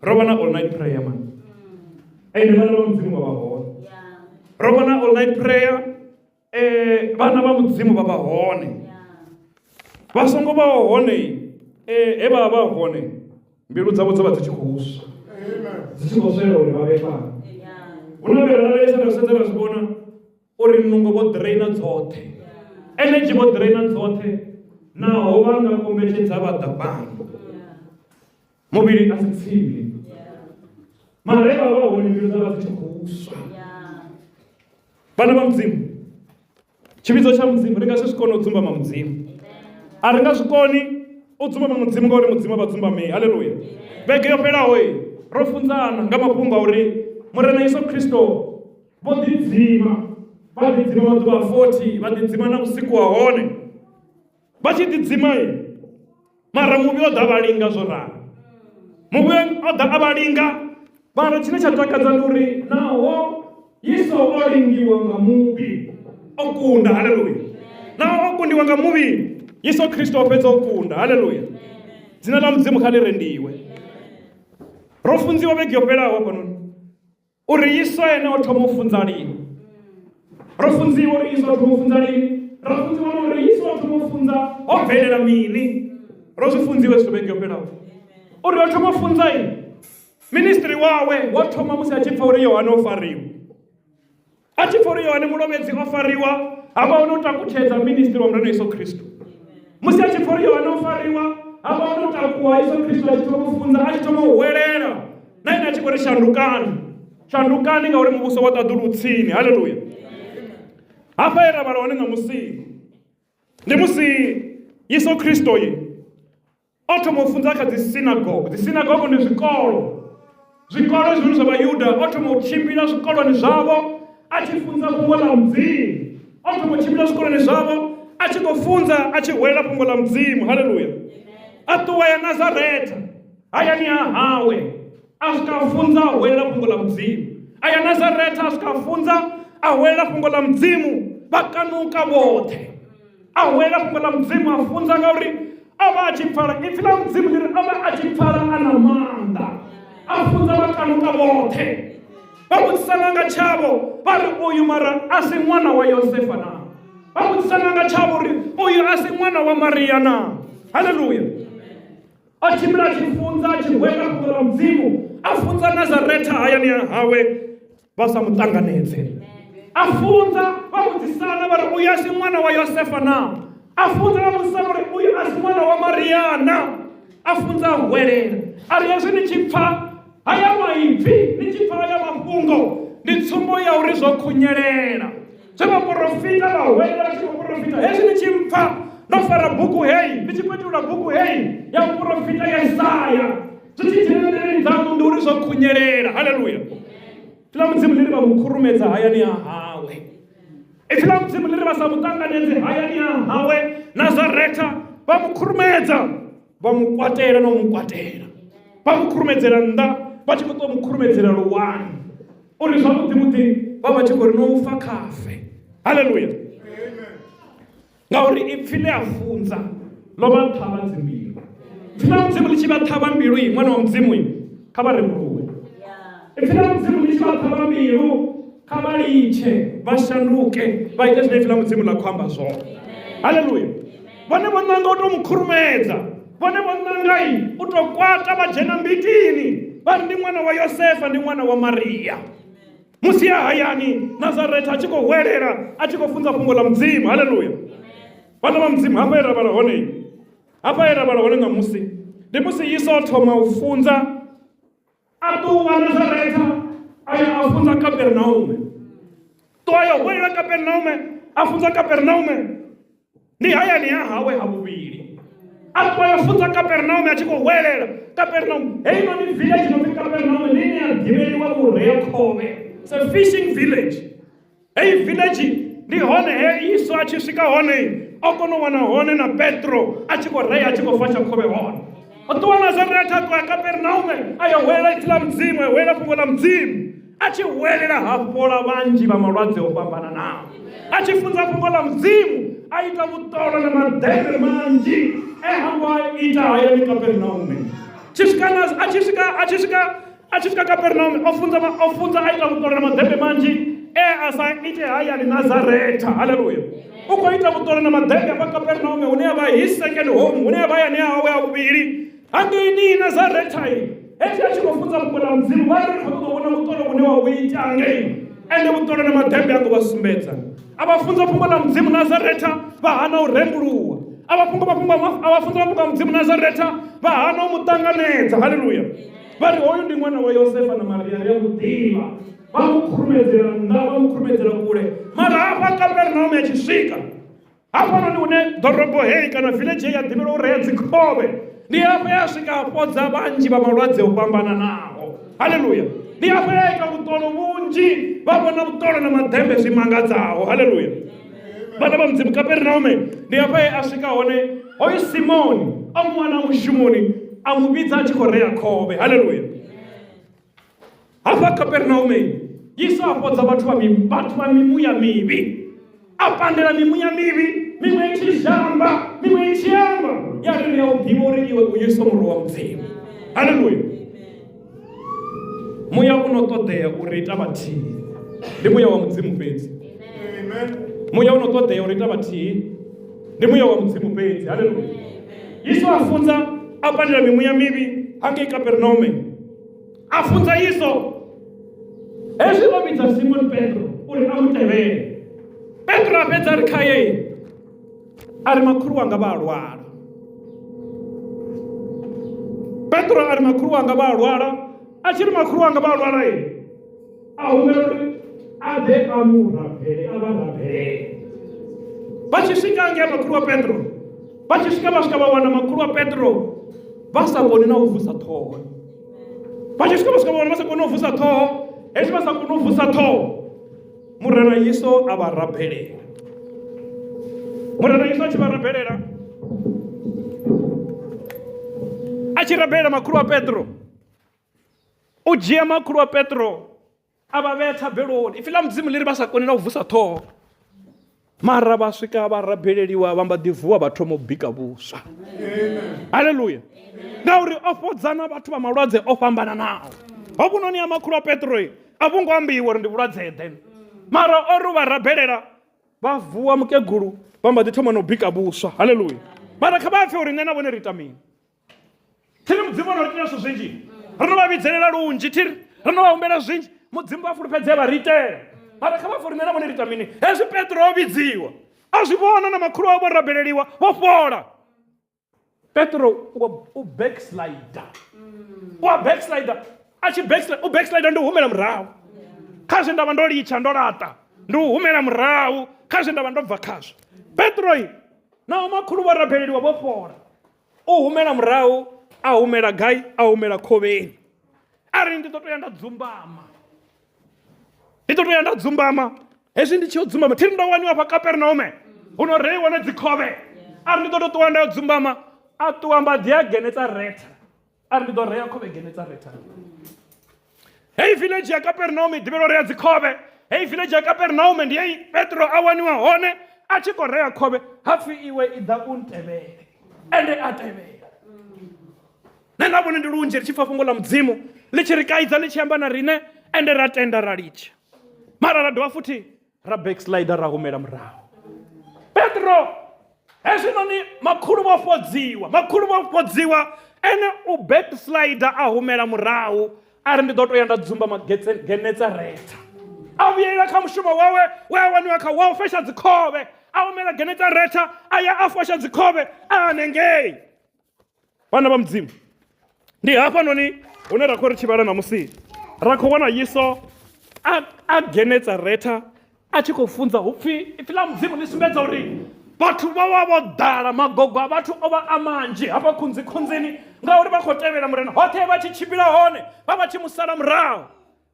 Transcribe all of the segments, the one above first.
Ro vha na all night prayer man, ende vhana vha Mudzimu vha vha hone. Ro vha na all night prayer, vhana vha Mudzimu vha vha hone. Vha songo vha hone, he vha vha hone mbilu dzavho dzo vha dzi tshi khou swa, dzi tshi khou swela uri vha vhe fhano. Hu na vhe ra lavhelesa ra sedza ra zwi vhona uri nungo vho draina dzoṱhe, energy vho draina dzoṱhe, naho vha nga kombetshedza vha ḓa fhano, muvhili a si tsimbi, mara he vha vha hone mbilu dza vha dzi tshi khou swa. Vhana vha Mudzimu, tshivhidzo tsha Mudzimu, ri nga si zwi kone u dzumbama Mudzimu. A ri nga zwi koni u dzumbama Mudzimu ngauri Mudzimu vha dzumbamei. Haleluya. Vhege yo fhelaho i ro funzana nga mafhungo a uri Murena Yesu Kristo vho ḓidzima, vha ḓidzima maḓuvha a 40, vha ḓidzima na vhusiku ha hone vha tshi ḓidzima. Mara muvhi o ḓa vha linga zwo ralo, muvhi o ḓa a vha linga. Mara tshine tsha takadza ndi uri naho Yesu o lingiwa nga muvhi, o kunda. Haleluya. Naho o kundiwa nga muvhi, Yesu Kristo o fhedza o kunda. Haleluya. Dzina ḽa Mudzimu kha ḽi rendiwe. Ro funziwa vhege yo fhelaho hafhanoni uri Yesu ene o thoma u funza lini. Ro funziwa uri Yesu o thoma u funza lini, ra funziwa na uri Yesu o thoma u funza ho bvelela mini. Ro zwi funziwa zwithu vhege yo fhelaho uri o thoma u funza ini. Ministry wawe wo thoma musi a tshi pfa uri Yohane o fariwa. A tshi pfa uri Yohane Mulovhedzi o fariwa, ha vha hone u takutshedza ministry wa Murena Yesu Kristo. Musi a tshi pfa uri Yohane o fariwa, ha vha hone u takuwa Yesu Kristo a tshi thoma u funza, a tshi thoma u hwelela na ene a tshi khou ri shandukani, shandukani ngauri muvhuso wa ṱaḓulu u tsini. Haleluya. Hafha he ra vhala hone ṋamusi ndi musi Yesu Kristo ye o thoma u funza kha dzisinagogo. Dzisinagogo ndi zwikolo, zwikolo zwihulu zwa Vhayuda. O thoma u tshimbila zwikoloni zwavho a tshi funza fhungo ḽa Mudzimu. O thoma u tshimbila zwikoloni zwavho a tshi khou funza, a tshi hwelela fhungo ḽa Mudzimu. Haleluya. A ṱuwa ya Nazaretha hayani ha hawe, a swika a funza, a hwelela fhungo ḽa Mudzimu. A ya Nazaretha a swika a funza, a hwelela fhungo ḽa Mudzimu, vha kanuka vhoṱhe. A hwelela fhungo ḽa Mudzimu, a funza ngauri o vha a tshi pfala. Ipfi ḽa Mudzimu ḽi ri o vha a tshi pfala a na maanḓa. A funza vha kanuka vhoṱhe, vha vhudzisana nga tshavho vha ri, uyu mara a si ṅwana wa Yosefa na? Vha vhudzisana nga tshavho uri uyu a si ṅwana wa Maria na? Haleluya. A tshimbila a tshi funza, a tshi hwelela fhungo ḽa Mudzimu, a funza Nazaretha hayani hawe, vha sa mu ṱanganedze. A funza vha vhudzisana vha ri, uyu a si ṅwana wa Yosefa na? A funza vha vhudzisana uri uyu a si ṅwana wa Maria na? A funza a hwelela a ri, hezwi ni tshi pfa haya maipfi, ni tshi pfa haya mafhungo, ndi tsumbo ya uri zwo khunyelela zwe vhaporofita vha hwelela vha tshi khou porofita. Hezwi ni tshi mpfa ndo fara bugu heyi, ndi tshi petulula bugu heyi ya vhuporofita ya Isaya, zwi tshi dzhena nḓilani dzaṋu, ndi uri zwo khunyelela. Haleluya. Ipfi ḽa Mudzimu ḽi ri vha mu khurumedza hayani ha hawe. Ipfi ḽa Mudzimu ḽi ri vha sa mu ṱanganedzi hayani ha hawe Nazaretha, vha mu khurumedza, vha mu kwatela na u mu kwatela, vha mu khurumedzela nnḓa, vha tshi khou ṱoḓa mu khurumedzela luwani, uri zwavhuḓi vhuḓi vha vha tshi khou ri no fa khafe. Haleluya. Ngauri ipfi ḽi a funza, ḽo vha ṱhavha dzimbilu. Ipfi ḽa Mudzimu ḽi tshi vha ṱhavha mbilu, i ṅwana wa Mudzimu i kha vha rembuluwe. Ipfi ḽa Mudzimu ḽi tshi vha ṱhavha mbilu, kha vha litshe vha shanduke, vha ite zwine ipfi ḽa Mudzimu ḽa khou amba zwone. Haleluya. Vhone vho ṋanga u tou mu khurumedza, vhone vho ṋanga i u tou kwata, vha dzhena mbitini vha ri ndi ṅwana wa Yosefa, ndi ṅwana wa Maria. Musi a hayani Nazaretha a tshi khou hwelela, a tshi khou funza fhungo ḽa Mudzimu. Haleluya. Vhana vha Mudzimu, hafha he ra vhala hone, hafha he ra vhala hone ṋamusi ndi musi Yesu o thoma u funza, a ṱuwa Nazaretha a ya a funza Kapernaume. Ṱuwa ya hwelela Kapernaume, a funza Kapernaume, ndi hayani ha hawe ha vhuvhili. A ṱuwa ya funza Kapernaume a tshi khou hwelela Kapernaume. Heinoni village no pfi Kapernaume ndi ine ya ḓivheliwa vhurea khovhe. It's a fishing village. Heyi village ndi hone he Yesu a tshi swika hone, o kona u wana hone na Petro a tshi khou rea, a tshi khou fasha khovhe hone. O ṱuwa Nazaretha a ṱuwa Kapernaume a ya hwelela ipfi ḽa Mudzimu, a hwelela fhungo ḽa Mudzimu. A tshi hwelela ha fhola vhanzhi vha malwadze o fhambananaho. A tshi funza fhungo ḽa Mudzimu, a ita vhuṱolo na maḓembe manzhi e ha ngo a ita hayani Kapernaume. Tshi swika a tshi swika a tshi swika a tshi swika Kapernaume o funza o funza a ita vhuṱolo na maḓembe manzhi e a sa ite hayani Nazaretha. Haleluya. U khou ita vhuṱolo na maḓembe hafha Kapernaume hune ya vha his second home, hune ya vha hayani hawe ya vhuvhili hangeini Nazaretha. Hezwi a tshi khou funza vhupo ḽa Mudzimu vha ri ri khou ṱoḓa u vhona vhuṱolo vhune wa vhu ita ngei, ende vhuṱolo na maḓembe a ḓo vha sumbedza. A vha funza fhungo ḽa Mudzimu Nazaretha vha hana u rembuluwa. A vha fhungo mafhungo a vha funza mafhungo a Mudzimu Nazaretha vha hana u mu ṱanganedza. Haleluya. Vha ri hoyu ndi ṅwana wa Yosefa na Maria, ri a mu ḓivha. Vha mu khurumedzela nnḓa, vha mu khurumedzela kule. Mara hafha Kapernaume a tshi swika, hafhanoni hune ḓorobo heyi kana village heyi ya ḓivhelwa u rea dzikhovhe, ndi hafha ya swika a fhodza vhanzhi vha malwadze o fhambananaho. Haleluya. Ndi hafha ya ita vhuṱolo vhunzhi, vha vhona vhuṱolo na maḓembe zwi mangadzaho. Haleluya. Vhana vha Mudzimu, Kapernaume ndi hafha he a swika hone hoyu Simoni o mu wana mushumoni, a mu vhidza a tshi khou rea khovhe. Haleluya. Hafha Kapernaume Yesu a fhodza vhathu vha vhathu vha mimuya mivhi, a pandela mimuya mivhi, miṅwe i tshi zhamba, miṅwe i tshi amba, ya ri ri a u ḓivha uri iwe u Yesu murwa wa Mudzimu. Haleluya. Muya u no ṱoḓea uri ita vhathihi ndi muya wa Mudzimu fhedzi. Muya u no ṱoḓea uri ita vhathihi ndi muya wa Mudzimu fhedzi. Haleluya. Yesu a funza a pandela mimuya mivhi hangei Kapernaume. A funza Yesu hezwi o vhidza Simoni Petro uri a mu tevhele. Petro a fhedza a ri khaye, a ri makhulu wanga vha a lwala. Petro a ri makhulu wanga vha a lwala, a tshi ri makhulu wanga vha a lwala, a humbela uri a ḓe a mu rabele, a vha rabelele. Vha tshi swika ngei makhulu wa Petro, vha tshi swika vha swika vha wana makhulu wa Petro vha sa koni na u vusa ṱhoho. Vha tshi swika vha swika vha wana vha sa koni u vusa ṱhoho. Hezwi vha sa koni u vusa ṱhoho, Murena Yesu a vha rabelela. Murena Yesu a tshi vha rabelela, a tshi rabelela makhulu wa Petro, u dzhia makhulu wa Petro a vha vhea thabeloni. Ipfi ḽa Mudzimu ḽi ri vha sa koni na u vusa ṱhoho, mara vha swika vha rabeleliwa, vha mba ḓi vuwa vha thoma u bika vhuswa. Haleluya. Ngauri o fhodza na vhathu vha malwadze o fhambananaho. Hovhunoni ha makhulu wa Petro a vhu ngo ambiwa uri ndi vhulwadze ḓe, mara o ri vha rabelela vha vuwa mukegulu vha mba ḓi thoma na u bika vhuswa. Haleluya. Mara kha vha pfe uri nṋe na vhone ri ita mini. Thiri Mudzimu o no ri itela zwithu zwinzhi, ro no vha vhidzelela lunzhi, thiri ro no vha humbela zwinzhi, Mudzimu vha fulufhedzea vha ri itela. Mara kha vha pfe uri nṋe na vhone ri ita mini. Hezwi Petro o vhidziwa, a zwi vhona na makhulu awe vho rabeleliwa, vho fhola. Petro u backslider, u a backslider, a tshi backslider, u backslider ndi u humela murahu kha zwe nda vha ndo litsha ndo laṱa, ndi u humela murahu kha zwe nda vha ndo bva khazwo. Petro naho makhulu vho rabeleliwa vho fhola, u humela murahu, a humela gai? A humela khovheni. A ri ndi ḓo to ya nda dzumbama, ndi ḓo to ya nda dzumbama. Hezwi ndi tshi yo dzumbama, thiri ndo waniwa fha Kapernaume hu no reiwa na dzikhovhe. A ri ndi ḓo to ṱuwa nda yo dzumbama. A ṱuwa mba ḓi a Genetsaretha, a ri ndi ḓo rea khovhe Genetsaretha. Heyi village ya Kapernaume i ḓivhelwa rea dzikhovhe. Heyi village ya Kapernaume ndi hei Petro a waniwa hone a tshi khou rea khovhe. Hapfi iwe i ḓa u ntevhele, ende a tevhela. Nṋe na vhone ndi lunzhi ri tshi pfa fhungo ḽa Mudzimu ḽi tshi ri kaidza, ḽi tshi amba na riṋe, ende ra tenda ra litsha, mara ra dovha futhi ra backslider, ra humela murahu. Petro hezwinoni makhulu vho fhodziwa, makhulu vho fhodziwa, ene u backslider a humela murahu, a ri ndi ḓo to ya nda dzumba Genetsaretha. A vhuyelela kha mushumo wawe we a waniwa kha wa u fesha dzikhovhe, a humela Genetsaretha, a ya a fosha dzikhovhe a hanengei. Vhana vha Mudzimu, ndi hafhanoni hune ra khou ri tshi vhala ṋamusi, ra khou wana Yesu a Genetsaretha a tshi khou funza. Hupfi ipfi ḽa Mudzimu ḽi sumbedza uri vhathu vho vha vho ḓala, magogo a vhathu o vha a manzhi hafha khunzikhunzini, ngauri vha khou tevhela Murena hoṱhe vha tshi tshimbila hone, vha vha tshi mu sala murahu.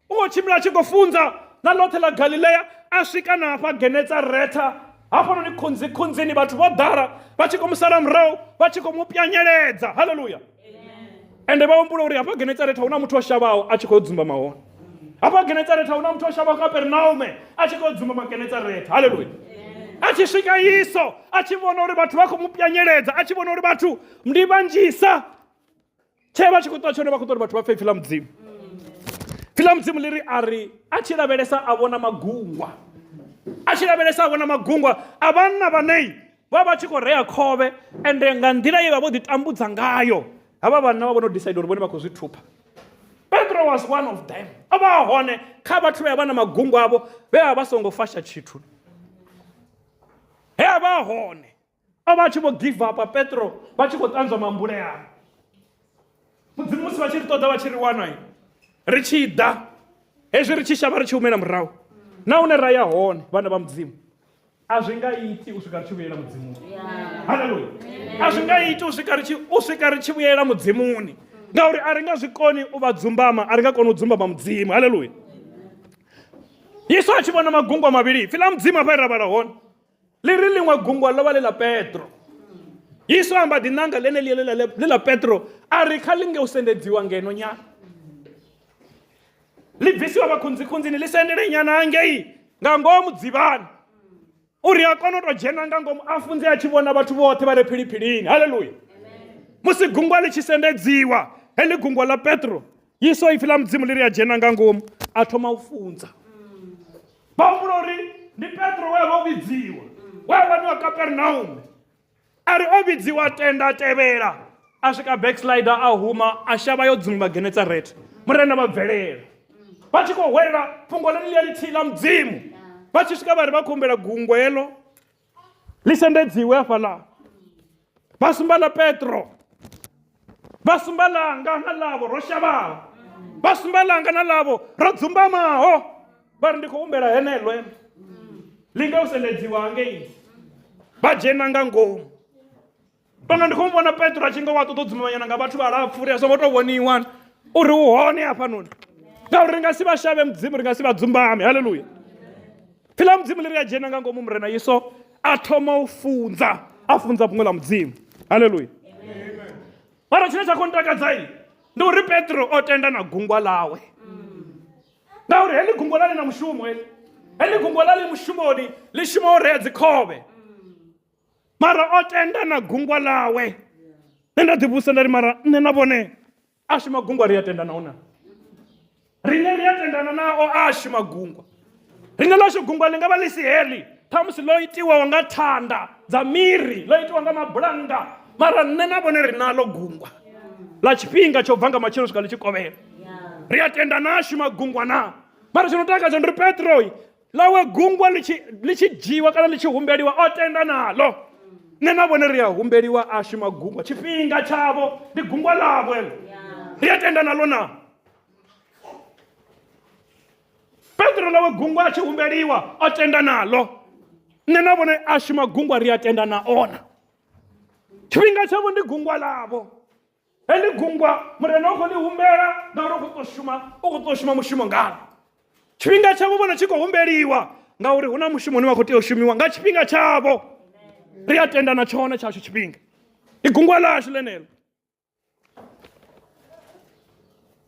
U khou tshimbila a tshi khou funza na ḽoṱhe ḽa Galilea, a swika na hafha Genetsaretha, hafhanoni khunzikhunzini vhathu vho ḓala vha tshi khou mu sala murahu, vha tshi khou mu pyanyeledza. Haleluya. Ende vha humbula uri hafha Genetsaretha hu na muthu o shavhaho a tshi khou dzumbama hone. Hafha Genetsaretha hu na muthu o shavhaho Kapernaume a tshi khou dzumbama Genetsaretha. Haleluya. A tshi swika Yesu a tshi vhona uri vhathu vha khou mu pyanyeledza, a tshi vhona uri vhathu ndi vhanzhisa, Tshee vha tshi khou ṱwa tshone vha khou ṱwa uri vhathu vha pfe ipfi ḽa Mudzimu. Ipfi ḽa Mudzimu ḽi ri a ri a tshi lavhelesa a vhona magungwa, a tshi lavhelesa a vhona magungwa a vhanna vhanei vha vha tshi khou rea khovhe, ende nga nḓila ye vha vho ḓi tambudza ngayo, havha vhanna vha vho no decide uri vhone vha khou zwi thupha. Petro was one of them. O vha a hone kha vhathu vhe vha na magungwa avho vhe vha vha songo fasha tshithu. He a vha a hone o vha a tshi vho give up Petro vha tshi khou ṱanzwa mambule avho. Mudzimu musi vha tshi ri ṱoḓa vha tshi ri wana ri tshi ḓa hezwi ri tshi shavha ri tshi humela murahu na hune ra ya hone vhana vha Mudzimu a zwi nga iti u swika ri tshi vhuyela Mudzimuni. Haleluya. A zwi nga iti u swika ri tshi u swika ri tshi vhuyela Mudzimuni ngauri a ri nga zwi koni u vha dzumbama, a ri nga koni u dzumbama Mudzimu. Haleluya. Yesu a tshi vhona magungwa mavhili, pfi ḽa Mudzimu hafha ra vhala hone ḽi ri ḽiṅwe gungwa ḽo vha ḽi ḽa Petro. Yesu amba ḓi nanga ḽeneḽi ḽi ḽa Petro a ri kha ḽi nge u sendedziwa ngeno nyana, ḽi bvisiwa vha khunzikhunzini ḽi sendele nyana hangei nga ngomu dzivhani uri a kone u tou dzhena nga ngomu a funze a tshi vhona vhathu vhoṱhe vha re philiphilini. Haleluya. Musi gungwa ḽi tshi sendedziwa, heḽi gungwa ḽa Petro, Yesu ipfi ḽa Mudzimu ḽi ri a dzhena nga ngomu a thoma u funza. Vha humbula uri ndi Petro we a vha o vhidziwa, we a waniwa Kapernaume. A ri o vhidziwa tenda tevhela, a swika backslider a huma a shavha yo dzumba Genetsarethe. Murena vha bvelela vha tshi khou hwelela fhungo ḽeneḽia ḽithihi ḽa Mudzimu. Vha tshi swika vha ri vha khou humbela gungwa heḽo ḽi sendedziwe hafhaḽa. Vha sumba ḽa Petro, vha sumba ḽanga na ḽavho ro shavhaho, vha sumba ḽanga na ḽavho ro dzumbamaho, vha ri ndi khou humbela heneḽo ene ḽi nga u sendedziwa hangei. Vha dzhena nga ngomu. Tonga ndi khou mu vhona Petro a tshi nga wa ṱoḓa u dzumbamanyana nga vhathu vhalapfu uri a songo tou vhoniwa uri u hone hafhanoni, ngauri ri nga si vha shavhe Mudzimu, ri nga si vha dzumbame. Haleluya. Pfi ḽa Mudzimu ḽi ri a dzhena nga ngomu, Murena Yesu a thoma u funza, a funza fhungo ḽa Mudzimu. Haleluya. Mara tshine tsha khou ntakadza ndi uri Petro o tenda na gungwa ḽawe, ngauri heḽi gungwa ḽa ḽi na mushumo, heḽi heḽi gungwa ḽa ḽi mushumoni, ḽi shuma u rea dzikhovhe, mara o tenda na gungwa ḽawe. Nṋe nda ḓivhusa nda ri mara nṋe na vhone ashu magungwa ri a tenda nao na? Riṋe ri a tendana nao ashu magungwa. Riṋe ḽashu gungwa ḽi nga vha ḽi si heḽi, ṱhamusi ḽo itiwaho nga thanda dza miri, ḽo itiwa nga mabulannga, mara nṋe na vhone ri naḽo gungwa ḽa tshifhinga tsho bva nga matshelo swika ḽi tshi kovhela. Ri a tenda nashu magungwa na. Mara tshino takadza ndi uri Petro ḽawe gungwa ḽi tshi dzhiiwa kana ḽi tshi humbeliwa o tenda naḽo. Nṋe na vhone ri a humbeliwa ashu magungwa, tshifhinga tshavho ndi gungwa ḽavho eḽo, ri a tenda naḽo na. Petro ḽawe gungwa a tshi humbeliwa o tenda naḽo. Nṋe na vhone ashu magungwa ri a tenda na ona. Tshifhinga tshavho ndi gungwa ḽavho. Heḽi gungwa Murena u khou ḽi humbela ngauri u khou ṱo shuma, u khou ṱo shuma mushumo ngalo. Tshifhinga tshavho vhone tshi khou humbeliwa ngauri hu na mushumo une wa khou tea u shumiwa nga tshifhinga tshavho. Ri a tenda na tshone tshashu tshifhinga, ndi gungwa ḽashu ḽeneḽo.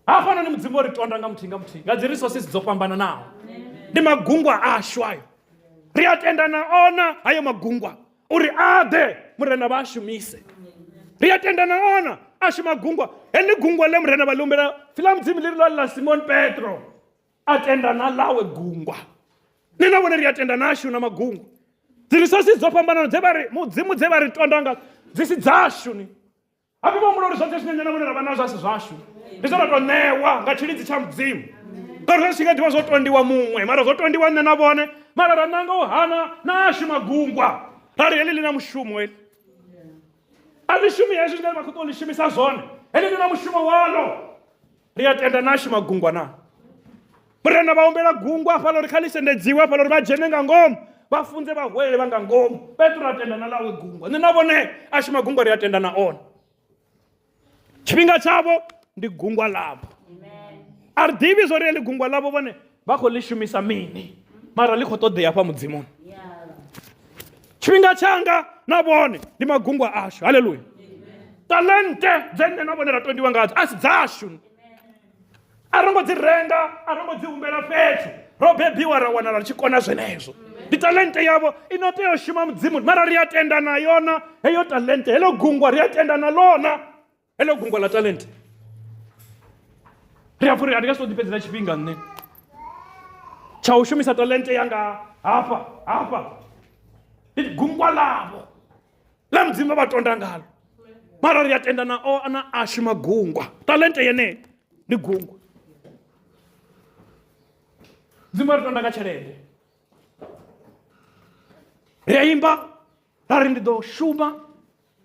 Hafhanoni Mudzimu o ri tonda nga muthihi nga muthihi nga dzi resources dzo fhambananaho, ndi magungwa ashu ayo. Ri a tenda na ona hayo magungwa uri a ḓe Murena vha a shumise. Ri a tenda na ona ashu magungwa. Heḽi gungwa ḽe Murena vha ḽi humbela, pfi ḽa Mudzimu ḽi ri ḽa ḽa Simon Petro a tenda na ḽawe gungwa. Nṋe na vhone ri a tenda nashu na magungwa. Dzi resources dzo fhambananaho dze vha ri Mudzimu dze vha ri tonda nga dzi si dzashu ni. Hafhu vha humbula uri zwoṱhe zwine nṋe na vhone ra vha nazwo a si zwashu, ndi zwe ra tou ṋewa nga tshilidzi tsha Mudzimu. Ngauri zwa zwi tshi nga ḓivha zwo tondiwa muṅwe, mara zwo tondiwa nṋe na vhone, mara ra nanga u hana na ashu magungwa, ra ri heḽi ḽi na mushumo, heḽi a ḽi shumi hezwi zwine vha khou ṱo ḽi shumisa zwone, heḽi ḽi na mushumo waḽo. Ri a tenda na ashu magungwa na. Murena vha humbela gungwa hafhaḽa uri kha ḽi sendedziwe hafhaḽa uri vha dzhene nga ngomu, vha funze vha hwelele vha nga ngomu. Petro a tenda na ḽawe gungwa. Nṋe na vhone ashu magungwa ri a tenda na one. Tshifhinga tshavho ndi gungwa ḽavho. A ri ḓivhi zwo ri heḽi gungwa ḽavho vhone vha khou ḽi shumisa mini, mara ḽi khou ṱoḓea hafha Mudzimuni. Tshifhinga tshanga na vhone ndi magungwa ashu. Haleluya. Talente dze nṋe na vhone ra tondiwa ngadzo a si dzashu, a ro ngo dzi renga, a ro ngo dzi humbela fhethu, ro bebiwa ra wanala ri tshi kona zwenezwo. Ndi talente yavho i no tea u shuma Mudzimu, mara ri a tenda na yona heyo talente, heḽo gungwa ri a tenda na ḽona heḽo gungwa ḽa talente. Ri a pfa uri a ndi nga si to ḓifhedzela tshifhinga nṋe tsha u shumisa talente yanga hafha hafha. Ndi gungwa ḽavho ḽa Mudzimu vha tonda ngalo, mara ri a tenda na o na ashu magungwa. Talente yeneyo ndi gungwa. Mudzimu a ri tonda nga tshelede. Ri a imba ra ri ndi ḓo shuma,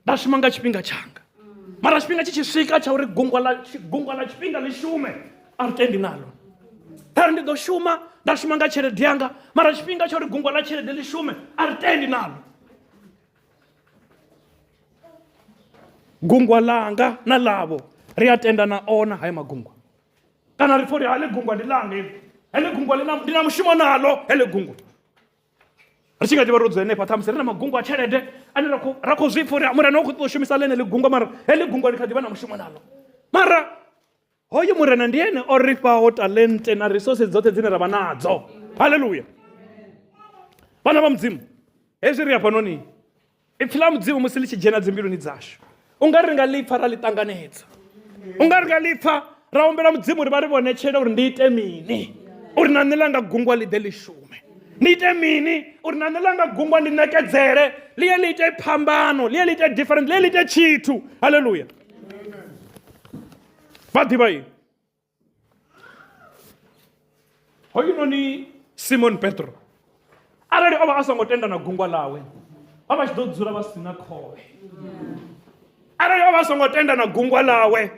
nda shuma nga tshifhinga tshanga, mara tshifhinga tshi tshi swika tsha uri gungwa ḽa tshifhinga ḽi shume, a ri tendi nalo. Ra ri ndi ḓo shuma, nda shuma nga tshelede yanga, mara tshifhinga tsha uri gungwa ḽa tshelede ḽi shume, a ri tendi nalo. Gungwa ḽanga na ḽavho ri a tenda na ona haya magungwa, kana ri pfa uri heḽi gungwa ndi ḽanga, heḽi heḽi gungwa ndi na mushumo nalo heḽi gungwa. Ri tshi nga ḓivha ro dzula henefha ṱhamusi ri na magungwa a tshelede ane ra khou zwi pfa uri murena u khou ṱoḓa u shumisa ḽeneḽi gungwa, mara heḽi gungwa ḽi kha ḓi vha na mushumo nalo. Mara hoyu murena ndi ene o ri fhaho talente na resources dzoṱhe dzine ra vha nadzo. Haleluya. Vhana vha Mudzimu, hezwi ri hafhanoni, ipfi ḽa Mudzimu musi ḽi tshi dzhena dzimbiluni dzashu, u nga ri nga ḽi pfa ra ḽi ṱanganedza, u nga ri nga ḽi pfa ra humbela Mudzimu uri vha ri vhonetshele uri ndi ite mini uri na nṋe ḽa nga gungwa ḽi ḓe ḽi shume, ndi ite mini uri na nṋe ḽa nga gungwa ndi ṋekedzele ḽi ye ḽi ite phambano, ḽi ye ḽi ite different, ḽi ye ḽi ite tshithu. Haleluya. Vha ḓivha ini hoyunoni Simon Petro arali o vha a songo tenda na gungwa ḽawe, vha vha tshi ḓo dzula vha si na khovhe. Arali o vha a songo tenda na gungwa ḽawe,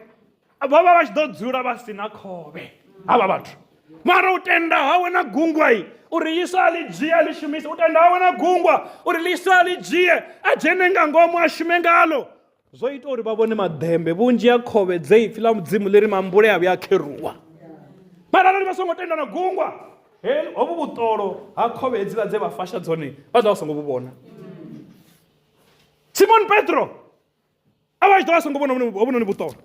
vho vha vha tshi ḓo dzula vha si na khovhe havha vhathu. Mara u tenda hawe na gungwa i uri Yesu a ḽi dzhie a ḽi shumise, u tenda hawe na gungwa uri Yesu a ḽi dzhie a dzhene nga ngomu a shume ngalo, zwo ita uri vha vhone maḓembe. Vhunzhi ha khovhe dze ipfi ḽa Mudzimu ḽi ri mambule a vhuya a kheruwa. Mara arali vha songo tenda na gungwa, hovhu vhuṱolo ha khovhe hedziḽa dze vha fasha dzone vha ḓo vha songo vhu vhona. Simon Petro a vha tshi ḓo vha songo vhona hovhunoni vhuṱolo,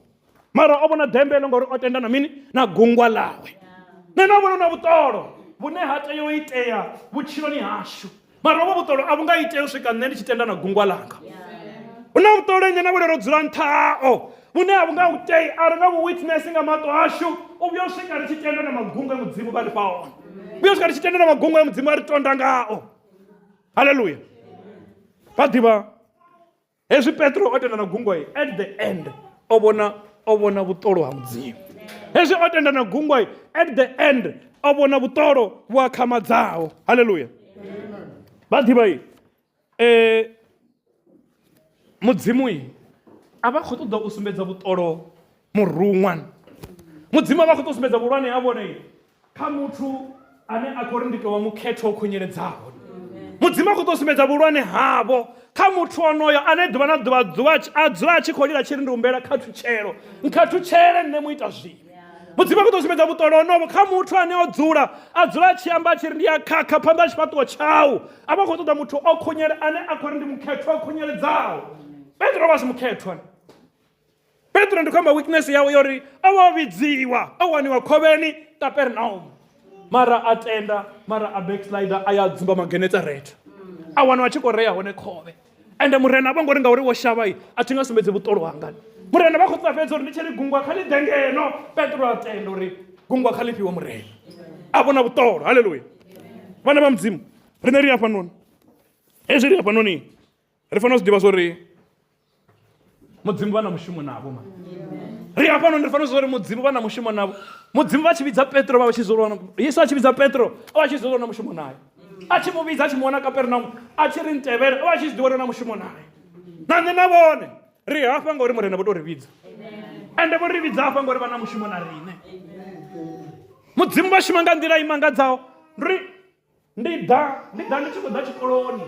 mara o vhona ḓembe ḽo ngauri o tenda na mini na gungwa ḽawe. Nṋe ndo vhona na vhuṱolo vhune ha tea u itea vhutshiloni hashu, mara hovho vhuṱolo a vhu nga itea u swika nṋe ndi tshi tenda na gungwa ḽanga. Hu na vhuṱolo nṋe na vhone ro dzula nṱha hao vhune a vhu nga u tei, a ri nga vhu witness nga maṱo ashu u vhuya u swika ri tshi tenda na magungwa e Mudzimu vha ri fha one, vhuya u swika ri tshi tenda na magungwa e Mudzimu a ri tonda ngao. Haleluya. Vha ḓivha hezwi Petro o tenda na gungwa, at the end o vhona vhuṱolo ha Mudzimu. Hezwi o tenda na gungwa, at the end o vhona vhuṱolo vhu akhamadzaho. Haleluya. Vha ḓivha Mudzimu a vha khou ṱoḓa u sumbedza vhuṱolo muruṅwa. Mudzimu a vha khou ṱoḓa u sumbedza vhuhulwane ha vhone kha muthu ane a khou ri ndi tou vha mukhetho o khunyeledzaho. Mudzimu a khou ṱoḓa u sumbedza vhuhulwane havho kha muthu onoyo ane ḓuvha na ḓuvha a dzula a tshi khou lila tshi ri ndi humbela khathutshelo, nkhathutshele nṋe muita zwivhi. Mudzimu a khou ṱoḓa u sumbedza vhuṱolo honovho kha muthu ane o dzula a dzula a tshi amba a tshi ri ndi a khakha phanḓa ha tshifhaṱuwo tshau. A vha khou ṱoḓa muthu o khunyele ane a khou ri ndi mukhethwa o khunyeledzaho. Petro o vha a si mukhethwa. Petro ndi khou amba weakness yawe ya uri o vha o vhidziwa o waniwa khovheni Kapernaum, mara a tenda, mara a backslider a ya dzumba Magenetsaretha, a waniwa a tshi khou rea hone khovhe. Ende murena vho ngori ngauri wo shavha a thi nga sumbedzi vhuṱolo hanga. Murena vha khou ṱoḓa fhedza uri ndi tshi ri gungwa kha ḽi ḓe ngeno. Petro a tenda uri gungwa kha ḽi fhiwe murena, a vhona vhuṱolo. Haleluya. Vhana vha Mudzimu, riṋe ri hafhanoni, hezwi ri hafhanoni ri fanela u zwi ḓivha zwa uri Mudzimu vha na mushumo navho. Ma ri hafhanoni ri fanela u zwi uri Mudzimu vha na mushumo navho. Mudzimu vha tshi vhidza Petro vha tshi zwi Yesu a tshi vhidza Petro o vha tshi zwi na mushumo naye, a tshi mu vhidza a tshi mu wana Kapernaum a tshi ri ntevhele o vha tshi zwi ḓivha uri na mushumo naye. Na nṋe na vhone ri hafha ngauri Murena vho tou ri vhidza, ende vho ri vhidza hafha ngauri vha na mushumo na riṋe. Mudzimu vha shuma nga nḓila i mangadzaho. Ri ndi ḓa ndi ḓa ndi tshi khou ḓa tshikoloni,